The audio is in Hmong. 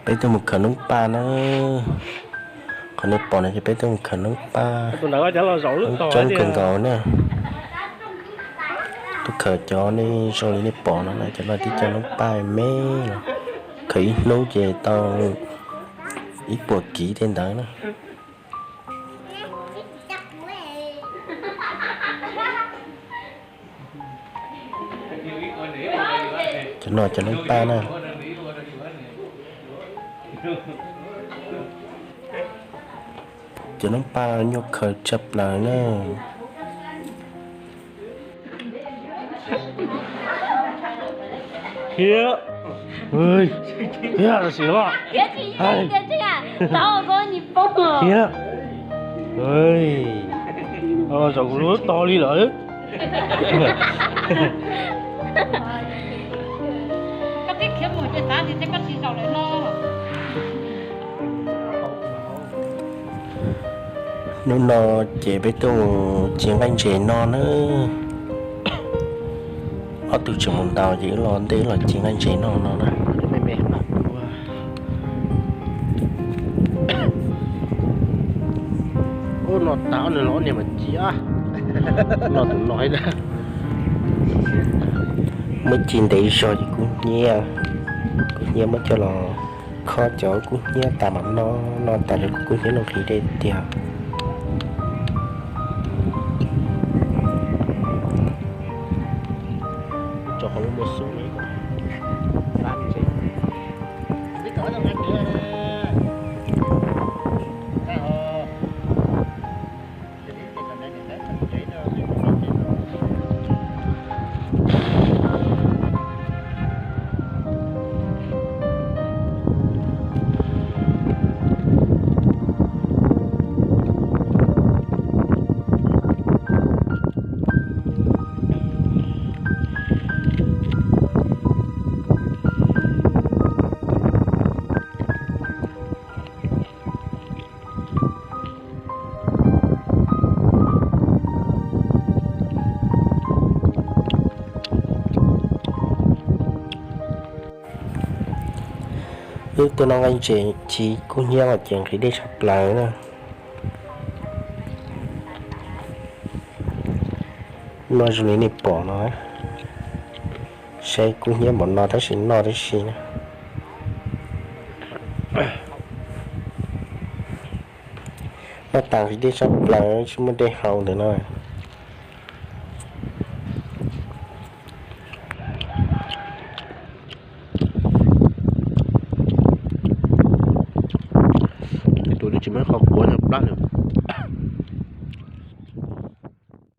Peb tuaj mus khaws noob paj na. Qhov nej pom no ces peb tuaj mus khaws noob paj. Coob kawg nkaus na. Tuaj khaws cov nej zoo li nej pom no na, cov no tib co noob paj me los. Khaws ib hnub ces tau ib puas kiv tej ntawd na. Cov no cov noob paj na. Cov noob paj nyuaj khaws tshaj plaws na. Thiab, thiab los sis los, thiab, zaum kuv lub to li lawm. Hnub no ces peb tuaj mus ci nqaij ntses no na. Ob tug tseem mus ntaus ces wb los ntej wb los ci nqaij ntses noj no na. Ub, no tas ob niag los ob niag mas ci, no tus no. Muab ci ntev zog ces kub hnyiab, kub hnyiab muab coj los khob cov kub hnyiab tas mam noj, noj tas lawv kuj kub hnyiab los nqhis dej tiag. Wb tuaj noj nqaij ntses ci kub hnyiab los ces nqhis dej tshaj plaws na. Noj zoo li nej pom no, saib kub hnyiab npaum no tab sis noj tib si na. Noj tas nqhis dej tshaj plaws tsis muaj dej haus ntawm no. Tus twb tsis muaj qhov quav nyob plab nws